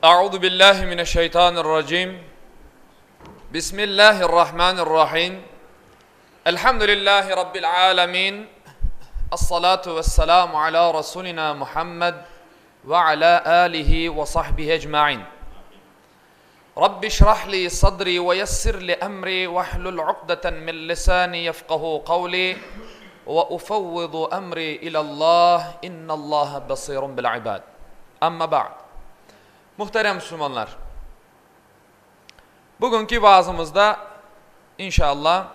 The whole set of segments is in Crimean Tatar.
Euzu billahi mineşşeytanirracim. Bismillahirrahmanirrahim. Elhamdülillahi rabbil alamin. Essalatu vesselamu ala rasulina Muhammed ve ala alihi ve sahbihi ecmain. Rabbi şrah li sadri ve yessir li emri vehlul uqdeten min lisani yefqahu qavli ve ufevvidu emri ilallah innallaha basirun bil ibad. Amma ba'd. Muhterem Müslümanlar, bugünki vaazımızda inşallah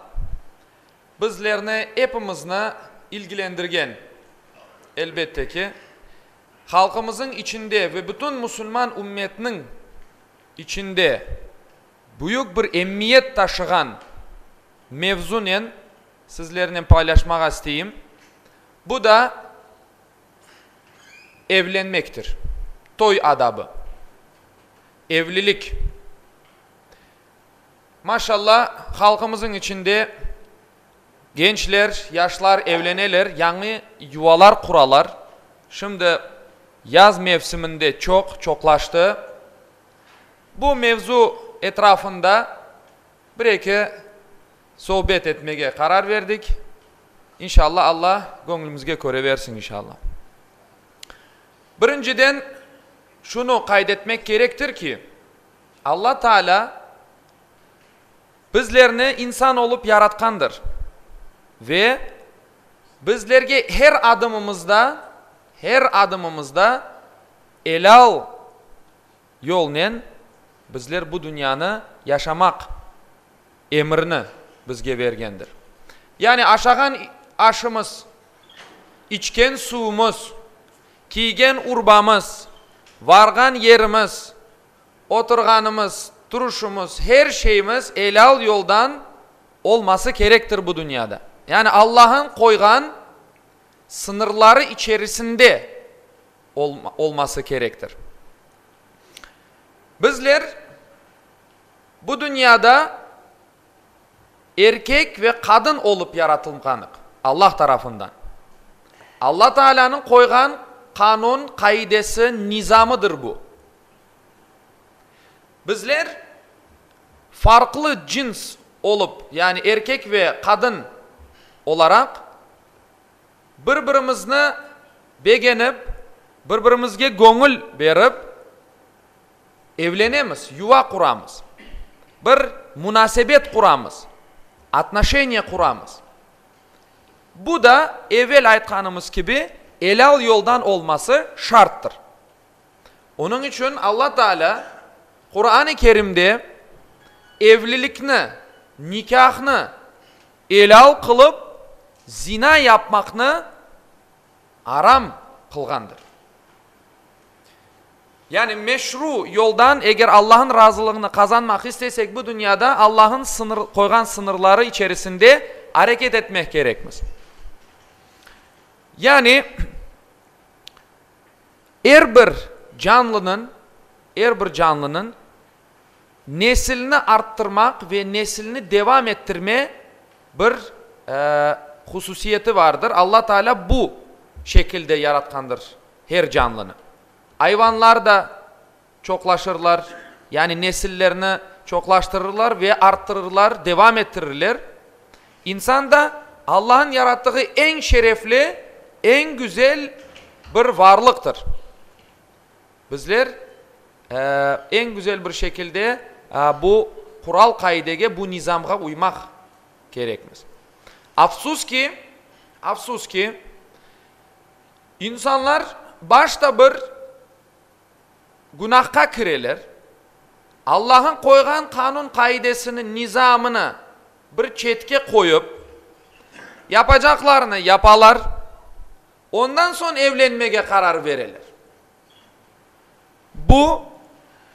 bizlerni epimizni ilgilendirgen, elbette ki, halqımızın içinde ve bütün musulman ümmetiniñ içinde büyük bir emiyet taşığan mevzunen sizlernen paylaşmağa isteyim. Bu da evlenmektir, toy adabı, evlilik. Maşallah, halqımızın içinde gençler, yaşlar evleneler, yañı yuvalar quralar. Şimdi yaz mevsiminde çoq, çoqlaştı. Bu mevzu etrafında bir-eki sohbet etmege qarar verdik. İnşallah Alla göñlümizge köre versin inşallah. Birinciden şunı qayd etmek kerektir ki, Alla Taalâ bizlerni insan olıp yaratqandır ve bizlerge her adımımızda, her adımımızda elâl yolnen bizler bu dünyanı yaşamaq emrini bizge bergendir. Yani aşağan aşımız, içken suvumız, kiygen urbamız, varğan yerimiz, oturğanımız, turuşımız, her şeyimiz elâl yoldan olması kerektir bu dünyada. Yani Allah'ın qoyğan sınırları içerisinde olması kerektir. Bizler bu dünyada erkek ve qadın olıp yaratılğanıq Allah tarafından. Alla Taalânıñ qoyğan qanun, qaidesi, nizamıdır bu. Bizler farqlı cins olıp, yani erkek ve qadın olaraq bir-birimizni begenip, bir-birimizge göñül berip, Evlenemiz, yuva quramız, bir munasebet quramız, otnoşeniye quramız. Bu da, evel aytqanımız kibi, elâl yoldan olması şarttır. Onıñ içün Alla Taalâ Quran-ı Kerimde evlilikni, nikâhnı elâl qılıp, zina yapmaqnı aram qılğandır. Yani meşru yoldan eger Allah'ın razılığını qazanmaq istesek bu dünyada Allah'ın sınır, qoyğan sınırları içerisinde areket etmek kerekmiz. Yani er bir canlınıñ, er bir canlınıñ nesilini arttırmaq ve nesilini devam ettirme bir hususiyeti vardır. Alla Teala bu şekilde yaratqandır her canlını. Ayvanlar da çoqlaşırlar, yani nesillerini çoqlaştırırlar ve arttırırlar, devam ettirirler. İnsan da Allah'ın yarattığı eñ şerefli, eñ güzel bir varlıqtır. Bizler eñ güzel bir şekilde bu qural-qaidege, bu nizamğa uymaq kerekmiz. Afsus ki, afsus ki, insanlar başta bir günahqa kireler, Allah'ın qoyğan qanun-qaidesini, nizamını bir çetke qoyıp, yapacaqlarını yapalar, Ondan soñ evlenmege qarar bereler. Bu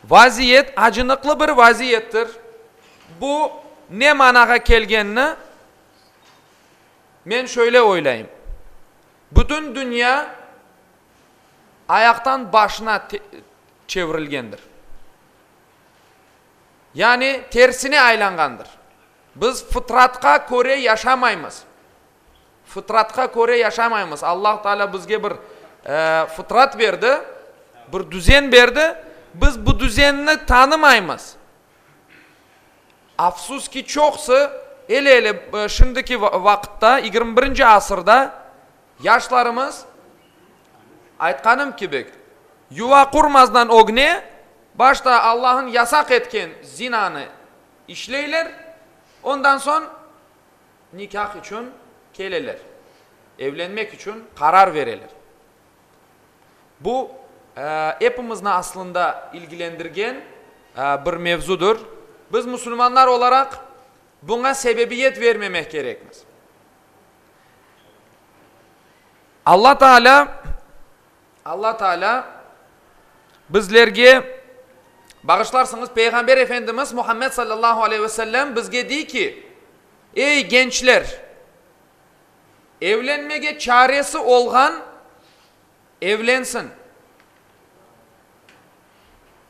vaziyet acınıqlı bir vaziyettir. Bu ne manağa kelgenini men şöyle oylayım. Bütün dünya ayaqtan başına çevirilgendir. Yani tersine aylanğandır. Biz fıtratqa köre yaşamaymız. Fıtratqa köre yaşamaymız. Allah Teala bizge bir fıtrat berdi, bir düzen berdi. Biz bu düzenni tanımaymız. Afsus ki, çoqusı, ele-ele şimdiki vaqıtta, yigirmi birinci asırda yaşlarımız, aytqanım kibi, yuva qurmazdan ögne başta Allahnıñ yasaq etken zinanı işleyler, ondan soñ nikâh içün keleler, evlenmek içün qarar bereler. Bu, epimizni aslında ilgilendirgen bir mevzudır. Biz, musulmanlar olaraq, buña sebebiyet vermemek kerekmiz. Alla Taalâ, Alla Taalâ bizlerge, bağışlarsıñız, Peyğamber Efendimiz Muhammed sallallahu aleyhi ve sellem bizge dey ki, Ey, gençler! Evlenmege çaresi olğan evlensin.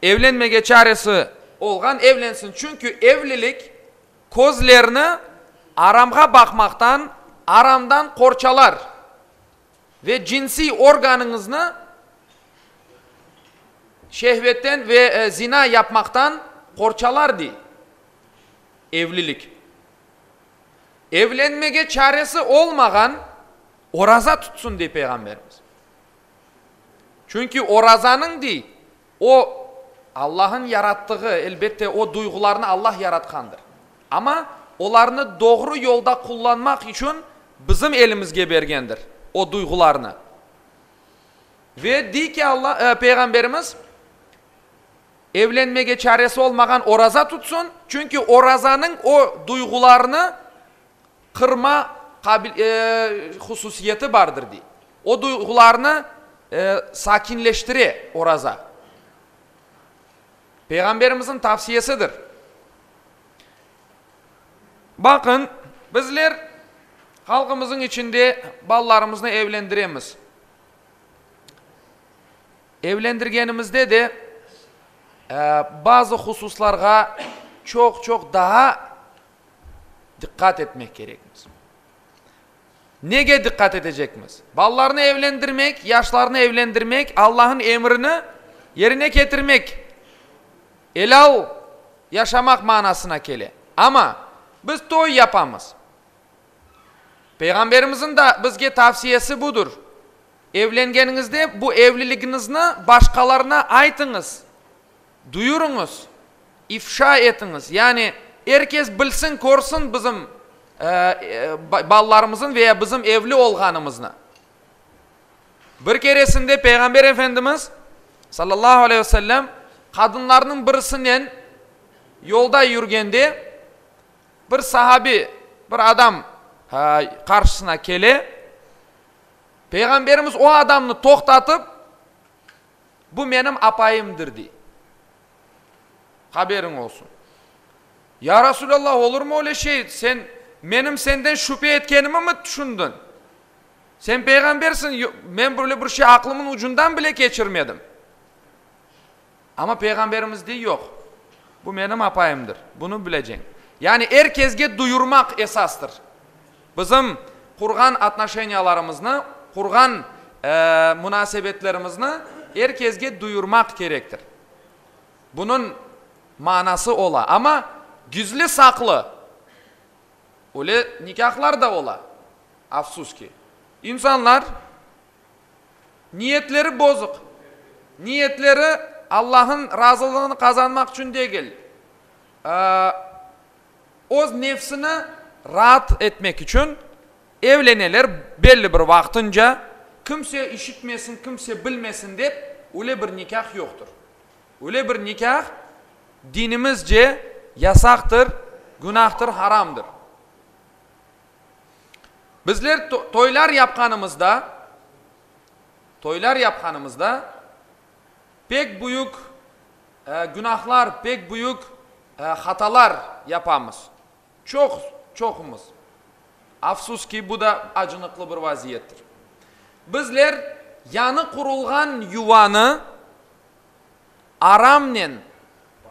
Evlenmege çaresi olğan evlensin, çünki evlilik közlerni aramğa baqmaqtan, aramdan qorçalar ve cinsiy organıñıznı şehvetten ve zina yapmaqtan qorçalar, dey evlilik. Evlenmege çaresi olmağan oraza tutsın, dey Peyğamberimiz. Çünki orazanıñ, dey, o, Allah'ın yarattığı, elbette, o duyğularnı Allah yaratqandır. Amma olarnı doğru yolda qullanmaq içün bizim elimizge bergendir o duyğularnı. Ve dey ki Alla, Peyğamberimiz, Evlenmege çaresi olmağan oraza tutsın, çünki orazanıñ o duyğularnı qırma hususiyeti bardır, dey. O duyğularnı sakinleştire oraza. Peyğamberimizniñ tavsiyesidir. Baqın, bizler halqımızıñ içinde balalarımıznı evlendiremiz. Evlendirgenimizde de bazı hususlarğa çoq-çoq daa diqqat etmek kerekmiz. Nege diqqat etecekmiz? Balalarnı evlendirmek, yaşlarnı evlendirmek, Allahnıñ emrini yerine ketirmek, elâl yaşamaq manasına kele. Amma biz toy yapamız. Peyğamberimizniñ da bizge tavsiyesi budır. Evlengeniñizde bu evliligiñizni başqalarına aytıñız, duyurıñız, ifşa etiñiz, yani er kes bilsin, körsin bizim balalarımızın veya bizim evli olğanımıznı. Bir keresinde Peyğamber Efendimiz, sallallahu aleyhi ve sellem, qadınlarnıñ birisinen yolda yürgende, bir sahabi, bir adam qarşısına kele. Peyğamberimiz o adamnı toqtatıp, Bu menim apayımdır, dey. Haberiñ olsun. Ya Resulallah, olurmı öyle şey, sen menim senden şübe etkenimi mi tüşündiñ? Sen peyğambersiñ, men böyle bir şey aqlımıñ ucundan bile keçirmedim. Amma Peyğamberimiz dey, Yoq, bu menim apayımdır, bunı bileceñ. Yani er kesge duyurmaq esastır. Bizim qurğan otnoşeniyalarımıznı, qurğan munasebetlerimizni er kesge duyurmaq kerektir. Bunıñ manası ola. Amma gizli-saqlı öyle nikâhlar da ola, afsus ki. İnsanlar Niyetleri bozuq. Niyetleri Allah'ın razılığını qazanmaq içün degil, öz nefsini raat etmek içün evleneler belli bir vaqtınca, kimse işitmesin, kimse bilmesin dep, öyle bir nikâh yoqtur. Öyle bir nikâh dinimizce yasaqtır, günahtır, haramdır. Bizler toylar yapqanımızda, toylar yapqanımızda pek büyük günahlar, pek büyük hatalar yapamız. Çoq, çoqumız. Afsus ki, bu da acınıqlı bir vaziyettir. Bizler yañı qurulğan yuvanı aramnen,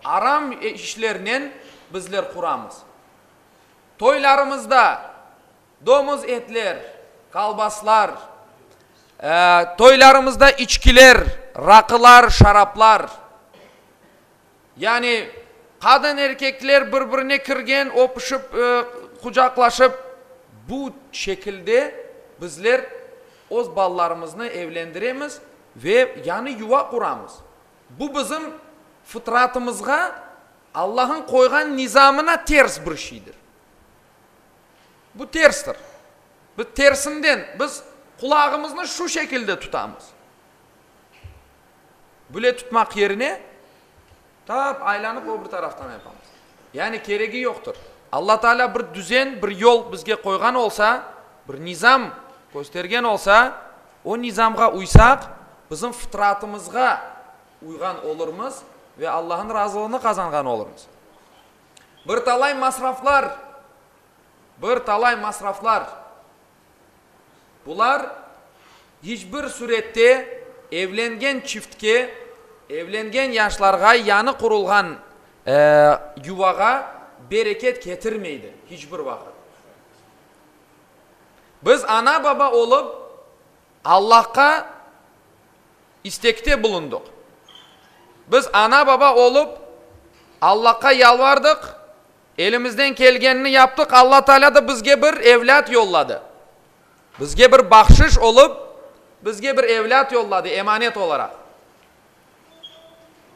aram işlernen bizler quramız. Toylarımızda domuz etler, kolbaslar, toylarımızda içkiler, raqılar, şaraplar. Yani qadın-erkekler bir-birine kirgen, öpüşip, qucaqlaşıp, bu şekilde bizler öz balalarımıznı evlendiremiz ve yañı yuva quramız. Bu bizim fıtratımızğa, Allah'ın qoyğan nizamına ters bir şeydir. Bu terstir. Biz tersinden, biz qulağımıznı şu şekilde tutamız. Böyle tutmaq yerine, tap aylanıp o bir taraftan yapamız. Yani keregi yoqtır. Alla Teala bir düzen, bir yol bizge qoyğan olsa, bir nizam köstergen olsa, o nizamğa uysaq, bizim fıtratımızğa uyğan olurmız ve Allah'ın razılığını qazanğan olurmız. Bir talay masraflar, bir talay masraflar, bular hiç bir sürette evlengen çiftke, evlengen yaşlarğa, yañı qurulğan yuvağa bereket ketirmeydi hiç bir vaqıt. Biz ana-baba olıp, Allahqa istekte bulundıq. Biz ana-baba olıp, Allahqa yalvardıq, elimizden kelgenini yaptıq, Alla Taalâ da bizge bir evlât yolladı. Bizge bir bahşış olıp, bizge bir evlât yolladı emanet olaraq.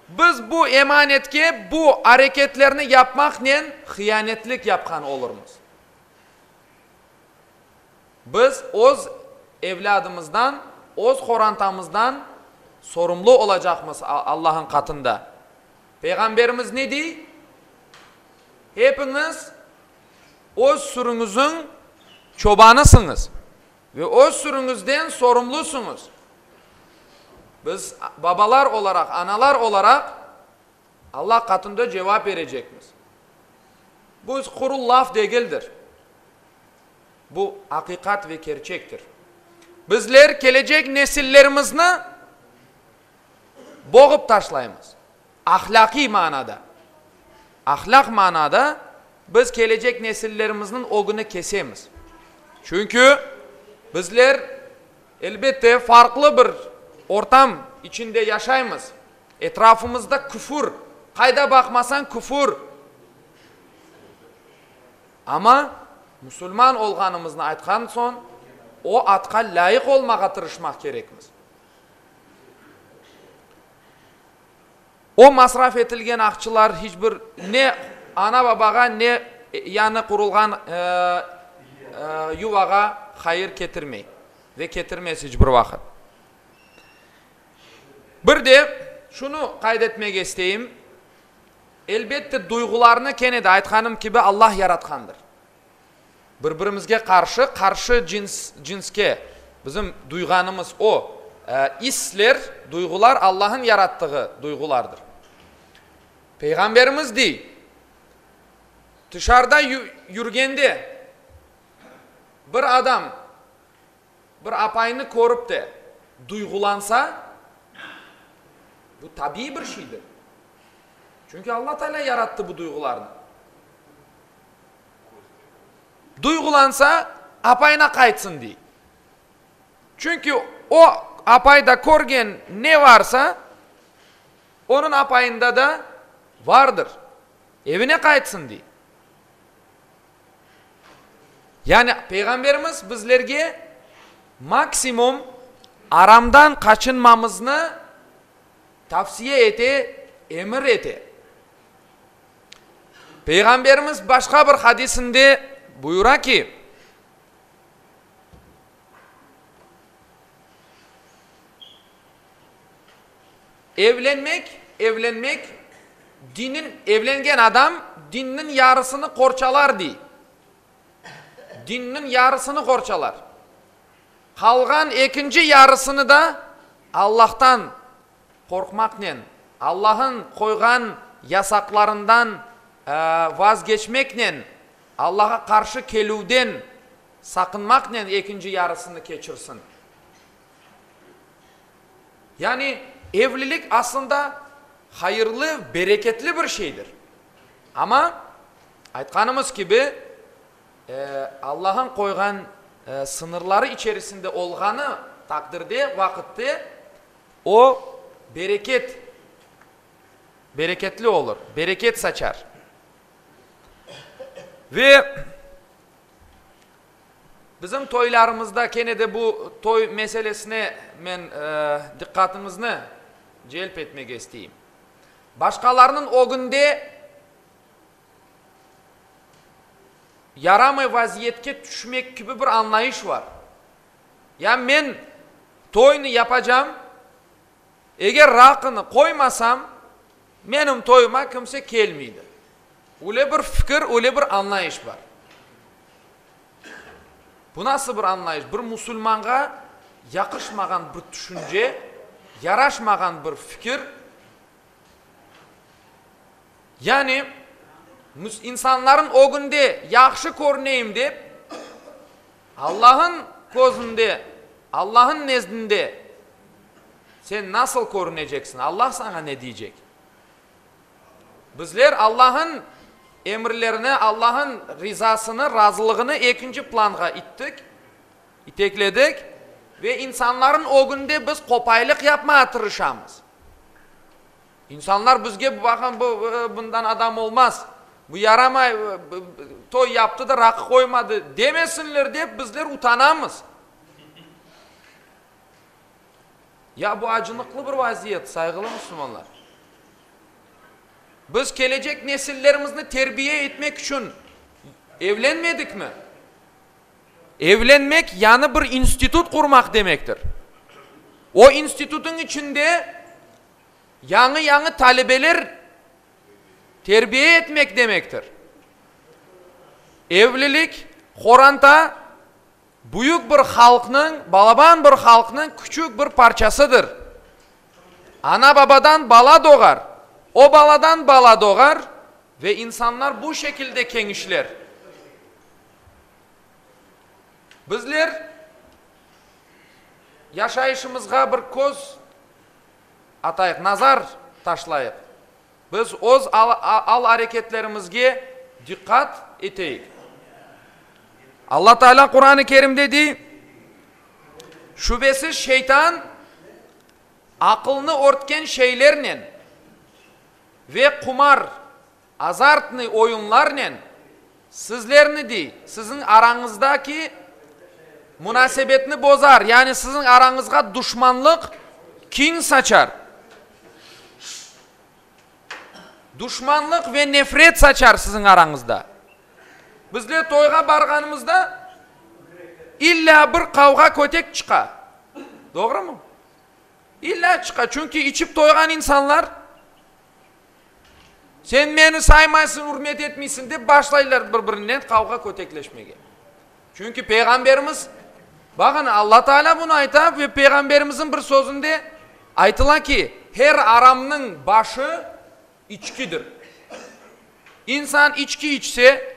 Biz bu emanetke bu areketlerni yapmaqnen hıyanetlik yapqan olurmız. Biz öz evlâdımızdan, öz qorantamızdan sorumlu olacaqmız Allah'ın qatında. Peyğamberimiz ne dey? Hepiñiz öz sürüñizin çobanısıñız ve öz sürüñizden sorumlusıñız. Biz babalar olaraq, analar olaraq Allah qatında cevap berecekmiz. Bu quru laf degildir. Bu aqiqat ve kerçektir. Bizler kelecek nesillerimizni boğıp taşlaymız. Ahlâqiy manada. Ahlâq manada biz kelecek nesillerimizniñ ögüni kesemiz. Çünki bizler, elbette, farqlı bir ortam içinde yaşaymız. Etrafımızda küfür, qayda baqmasañ küfür. Amma musulman olğanımıznı aytqan soñ, o atqa lâyıq olmağa tırışmaq kerekmiz. O masraf etilgen aqçılar hiç bir ne ana-babağa, ne yañı qurulğan yuvağa hayır ketirmey ve ketirmez hiç bir vaqıt. Bir de şunı qayd etmege isteyim, elbette duyğularnı kene de aytqanım kibi Allah yaratqandır. Bir-birimizge qarşı, qarşı cins, cinske bizim duyğanımız o isler, duyğular Allah'ın yarattığı duyğulardır. Peyğamberimiz dey, tışarıda yürgende bir adam Bir apaynı körip de duyğulansa, bu tabiiy bir şeydir. Çünki Alla Teala yarattı bu duyğularnı. Duyğulansa, apayına qaytsın, dey. Çünki o apayda körgen ne varsa, onıñ apayında da vardır. Evine qaytsın, dey. Yani Peyğamberimiz bizlerge maksimum aramdan qaçınmamıznı tavsiye ete, emir ete. Peyğamberimiz başqa bir hadisinde buyura ki, Evlenmek, evlenmek, dinin, evlengen adam dinniñ yarısını qorçalar, dey. Dinniñ yarısını qorçalar. Qalğan ekinci yarısını da Allahtan qorqmaqnen, Allah'ın qoyğan yasaqlarından vazgeçmeknen, Allah'a qarşı kelüvden saqınmaqnen ekinci yarısını keçirsin. Yani evlilik aslında hayırlı, bereketli bir şeydir. Amma, aytqanımız kibi, Allah'ın qoyğan sıñırları içerisinde olğanı taqdirde, vaqıtte o bereket. Bereketli olur, bereket saçar. Ve bizim toylarımızda kene de bu toy meselesine men diqqatıñıznı celp etmege isteyim. Başqalarnıñ ögünde yaramay vaziyetke tüşmek kibi bir añlayış bar. Ya men toynı yapacam, eger raqını qoymasam, menim toyuma kimse kelmeydi. Öyle bir fikir, öyle bir añlayış bar. Bu nasıl bir añlayış? Bir musulmanğa yaqışmağan bir tüşünce, yaraşmağan bir fikir. Yani, insanların ögünde yahşı körüneyim dep, Allah'ın közünde, Allah'ın nezdinde sen nasıl körüneceksin? Allah saña ne deycek? Bizler Allah'ın emirlerini, Allah'ın rizasını, razılığını ekinci planğa ittik, itekledik ve insanların ögünde biz qopaylıq yapmağa tırışamız. İnsanlar bizge baqın, bu, bundan adam olmaz, bu yaramay, toy yaptı da raqı qoymadı demesinler dep bizler utanamız. Ya bu acınıqlı bir vaziyet, sayğılı musulmanlar. Biz kelecek nesillerimizni terbiye etmek içün evlenmedikmi? Evlenmek yañı bir institut qurmaq demektir. O institutnıñ içinde yañı-yañı talebeler terbiye etmek demektir. Evlilik, qoranta büyük bir halqnıñ, balaban bir halqnıñ küçük bir parçasıdır. Ana-babadan bala doğar, o baladan bala doğar ve insanlar bu şekilde keñişler. Bizler yaşayışımızğa bir köz atayıq, nazar taşlayıq. Biz öz al-areketlerimizge diqqat eteyik. Alla Teala Quran-ı Kerimde dey, Şübesiz şeytan aqılnı örtken şeylernen ve qumar, azartnıy oyunlarnen, sizlerni, dey, siziñ arañızdaki munasebetni bozar, yani siziñ arañızğa duşmanlıq, kin saçar. Duşmanlıq ve nefret saçar siziñ arañızda. Bizler toyğa barğanımızda illâ bir qavğa-kötek çıqa. Doğrumı? İllâ çıqa, çünki içip toyğan insanlar, sen meni saymaysıñ, ürmet etmeysiñ dep başlaylar bir-birinen qavğa-kötekleşmege. Çünki Peyğamberimiz, baqın, Alla Teala bunı ayta ve Peyğamberimizniñ bir sözünde aytıla ki, her aramnıñ başı içkidir. İnsan içki içse,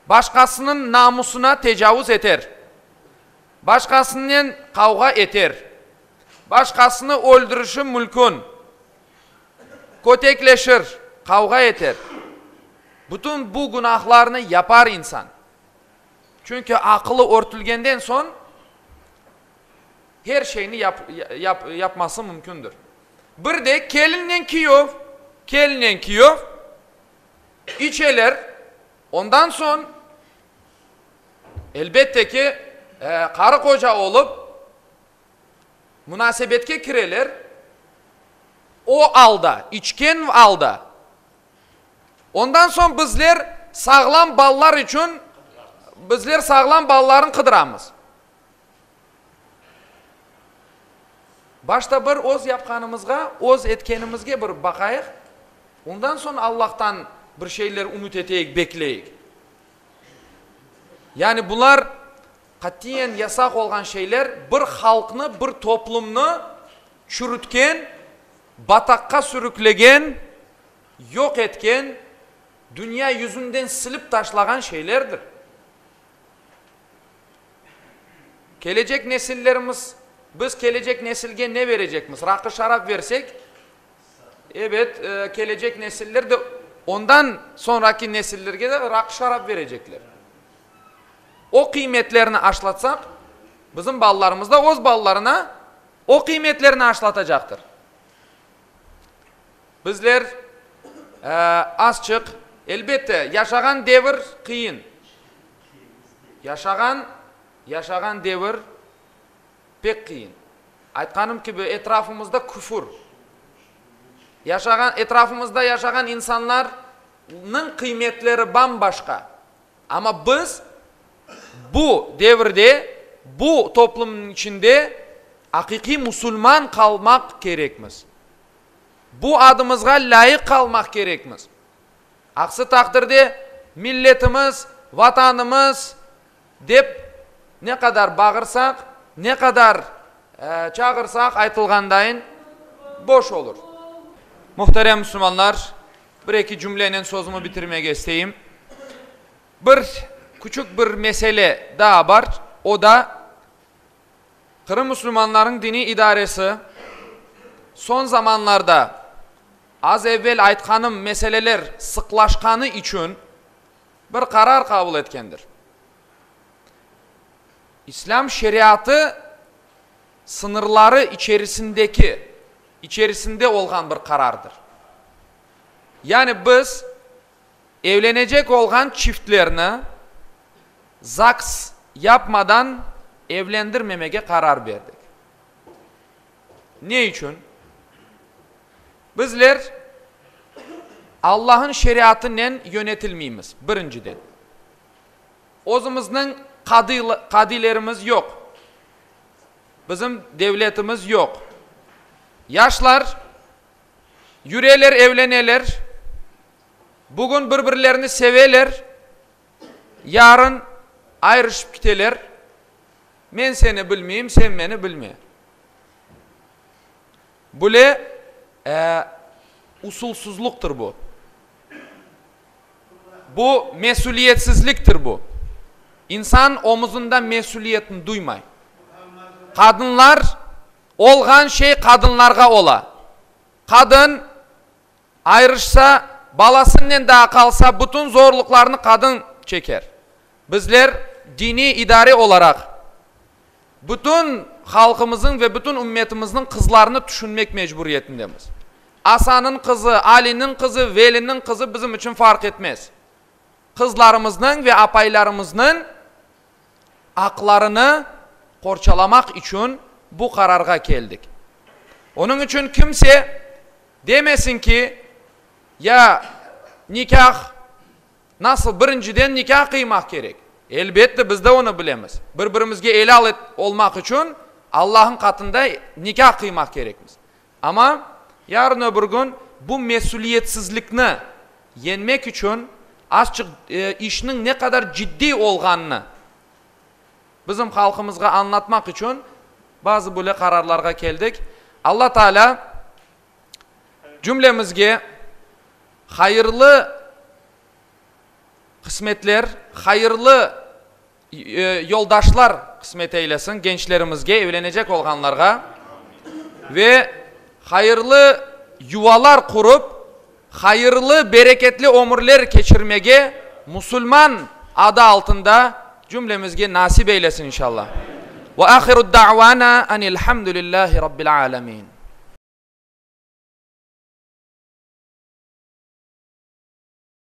başqasınıñ namusına tecavuz eter, başqasınen qavğa eter, başqasını öldürişi mülkün, kötekleşir, qavğa eter. Bütün bu günahlarnı yapar insan. Çünki aqılı örtülgenden soñ her şeyni yap, yap, yapması mümkündir. Bir de kelinnen kiyöv, kelinnen kiyöv içeler, ondan soñ, elbette ki, qarı-qoca olıp, munasebetke kireler, o alda, içken alda. Ondan soñ bizler sağlam balalar içün, bizler sağlam balalarnı qıdıramız. Başta bir öz yapqanımızğa, öz etkenimizge bir baqayıq, ondan soñ Allahtan bir şeyler ümüt eteyik, bekleyik. Yani bular qatiyen yasaq olğan şeyler, bir halqnı, bir toplumnı çürütken, bataqqa sürüklegen, yoq etken, dünya yüzünden silip taşlağan şeylerdir. Kelecek nesillerimiz, biz kelecek nesilge ne berecekmiz? Raqı-şarap bersek, ebet, kelecek nesiller de, ondan soñraki nesillerge de raqı-şarap berecekler. O qıymetlerni aşlatsaq, bizim balalarımız da öz balalarına o qıymetlerni aşlatacaqtır. Bizler azçıq, elbette, yaşağan devir qıyın. Yaşağan, yaşağan devir pek qıyın. Aytqanım kibi, etrafımızda küfür. Yaşağan, etrafımızda yaşağan insanlarnıñ qıymetleri bam-başqa. Amma biz bu devirde, bu toplumnıñ içinde aqiqiy musulman qalmaq kerekmiz. Bu adımızğa lâyıq qalmaq kerekmiz. Aksi taqdirde milletimiz, Vatanımız dep ne qadar bağırsaq, ne qadar çağırsaq, aytılğandayın, boş olur. Muhterem musulmanlar, bir-eki cümlenen sözümi bitirmege isteyim. Bir küçük bir mesele daa bar, o da, Qırım musulmanlarınıñ diniy idaresi soñ zamanlarda az evvel aytqanım meseleler sıqlaşqanı içün bir qarar qabul etkendir. İslâm şeriatı sıñırları içerisindeki, içerisinde olğan bir qarardır. Yani biz evlenecek olğan çiftlerni ZAGS yapmadan evlendirmemege qarar berdik. Ne içün? Bizler Allah'ın şeriatınen yönetilmeymiz, birinciden. Özümizniñ qadiylerimiz yoq. Bizim devletimiz yoq. Yaşlar yüreler, evleneler, bugün bir-birlerini seveler, yarın ayrışıp kiteler, men seni bilmeyim, sen meni bilme. Böyle usulsızlıqtır bu. Bu mesüliyetsizliktir bu. İnsan omuzında mesüliyetni duymay. Qadınlar, olğan şey qadınlarğa ola. Qadın ayrışsa, balasınnen daa qalsa, bütün zorluqlarnı qadın çeker. Bizler diniy idare olaraq bütün halqımızıñ ve bütün ümmetimizniñ qızlarını tüşünmek mecburiyetindemiz. Asanıñ qızı, Aliniñ qızı, Veliniñ qızı bizim içün farq etmez. Qızlarımıznıñ ve apaylarımıznıñ aqlarını qorçalamaq içün bu qararğa keldik. Onıñ içün kimse demesin ki, ya nikâh nasıl, birinciden nikâh qıymaq kerek. Elbette, biz de onı bilemiz. Bir-birimizge elâl olmaq içün Allahnıñ qatında nikâh qıymaq kerekmiz. Amma yarın öbür kün bu mesüliyetsizlikni yeñmek içün azçıq işniñ ne qadar ciddiy olğanını bizim halqımızğa añlatmaq içün bazı böyle qararlarğa keldik. Alla Taalâ cümlemizge hayırlı qısmetler, hayırlı yoldaşlar qısmet eylesin gençlerimizge, evlenecek olğanlarğa ve hayırlı yuvalar qurıp, hayırlı, bereketli ömürler keçirmege musulman adı altında cümlemizge nasip eylesin inşallah. Ve ahiru da'vana anilhamdülillahi rabbil alemin.